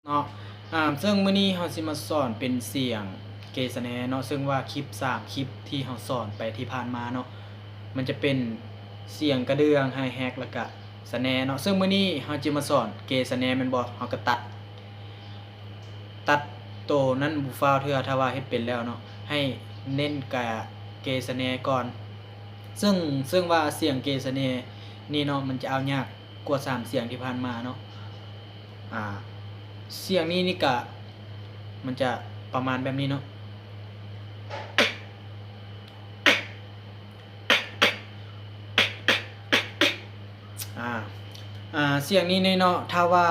ເນາະ ອາ ເຊິ່ງມື້ນີ້ເຮົາຊິມາສອນເປັນສຽງເກສະແນເນາະ ເຊິ່ງວ່າຄລິບສາມຄລິບທີ່ເຮົາສອນໄປທີ່ຜ່ານມາເນາະ ມັນຈະເປັນສຽງກະເດື່ອງ ໄຮແຮັດ ແລ້ວກະສະແນເນາະ ເຊິ່ງມື້ນີ້ເຮົາຈະມາສອນເກສະແນແມ່ນບໍ່? ເຮົາກະຕັດ ຕັດໂຕນັ້ນບໍ່ຟ້າວເທື່ອ ຖ້າວ່າເຮັດເປັນແລ້ວເນາະ ໃຫ້ເນັ້ນກະເກສະແນກ່ອນ ເຊິ່ງ ເຊິ່ງວ່າສຽງເກສະແນນີ້ເນາະ ມັນຈະເອົາຍາກ ກວ່າສາມສຽງທີ່ຜ່ານມາເນາະ ອາ ສຽງນີ້ນີ້ກະ ມັນຈະປະມານແບບນີ້ເນາະ ອາ ອາ ສຽງນີ້ນີ້ເນາະ ຖ້າວ່າ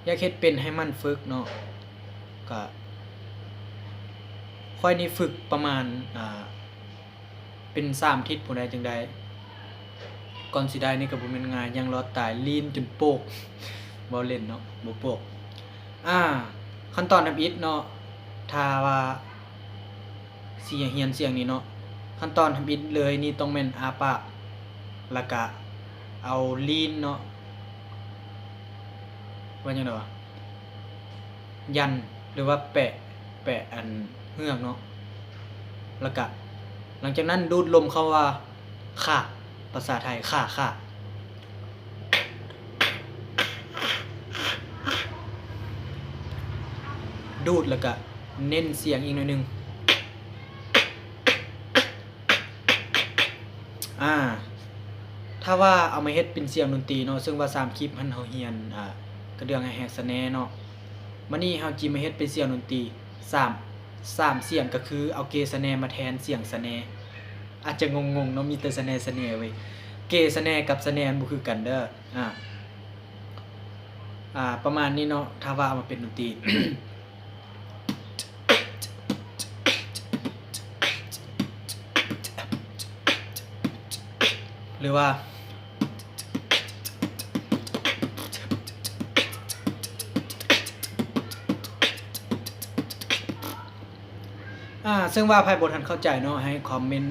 ຢາກເຮັດເປັນໃຫ້ມັນຝຶກເນາະ ກະ ຂ້ອຍນີ້ຝຶກປະມານ ອາ ເປັນສາມທິດພຸ້ນໃດຈຶ່ງໄດ້ ກ່ອນຊິໄດ້ນີ້ກະບໍ່ແມ່ນງ່າຍ ຢ້ານລອດຕາຍ ລີນຈົນໂປກ ເວົ້າເລ່ນເນາະ ບໍ່ໂປກ ອາ ຂັ້ນຕອນທຳອິດເນາະ ຖ້າວ່າຊິຮຽນສຽງນີ້ເນາະ ຂັ້ນຕອນທຳອິດເລີຍນີ້ຕ້ອງແມ່ນອ້າປາກ ແລ້ວກະເອົາລີນເນາະ ວ່າຈັ່ງໃດວະ ຢັນ ຫຼືວ່າແປະ ແປະອັນເຮືອກເນາະ ແລ້ວກະຫຼັງຈາກນັ້ນດູດລົມເຂົ້າວ່າ ຄາ ພາສາໄທ ຄາ ຄາ ດູດແລ້ວກະເນັ້ນສຽງອີກໜ້ອຍໜຶ່ງ. ອາ ຖ້າວ່າເອົາມາເຮັດເປັນສຽງດົນຕີເນາະ ເຊິ່ງວ່າສາມຄລິບຫັ້ນເຮົາຮຽນ ອາ ກະເດື່ອງ ໄຮແຮັດ ສະແນເນາະ ບາດນີ້ເຮົາຈິມາເຮັດເປັນສຽງດົນຕີ ສາມ ສາມສຽງ ກະຄືເອົາເກສະແນມາແທນສຽງສະແນ ອາດຈະງົງໆເນາະ ມີແຕ່ສະແນ ສະແນເວີຍ ເກສະແນກັບສະແນມັນບໍ່ຄືກັນເດີ ອາ ອາ ປະມານນີ້ເນາະ ຖ້າວ່າເອົາມາເປັນດົນຕີ ຫຼືວ່າ ອາ ເຊິ່ງວ່າໃຜບໍ່ທັນເຂົ້າໃຈເນາະ ໃຫ້ຄອມເມັນ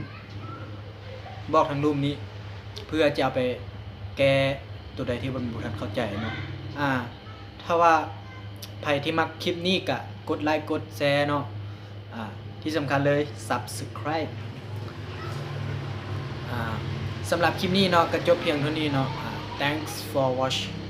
ບອກທາງລຸ່ມນີ້ ເພື່ອຈະເອົາໄປແກ້ໂຕໃດທີ່ມັນບໍ່ທັນເຂົ້າໃຈເນາະ ອາ ຖ້າວ່າໃຜທີ່ມັກຄລິບນີ້ກະກົດໄລກົດແຊເນາະ ອາ ທີ່ສຳຄັນເລີຍ ຊັບສະໄຄຣບ ອາ ສຳລັບຄລິບນີ້ເນາະ ກະຈົບພຽງເທົ່ານີ້ເນາະ ອາ thanks for watching.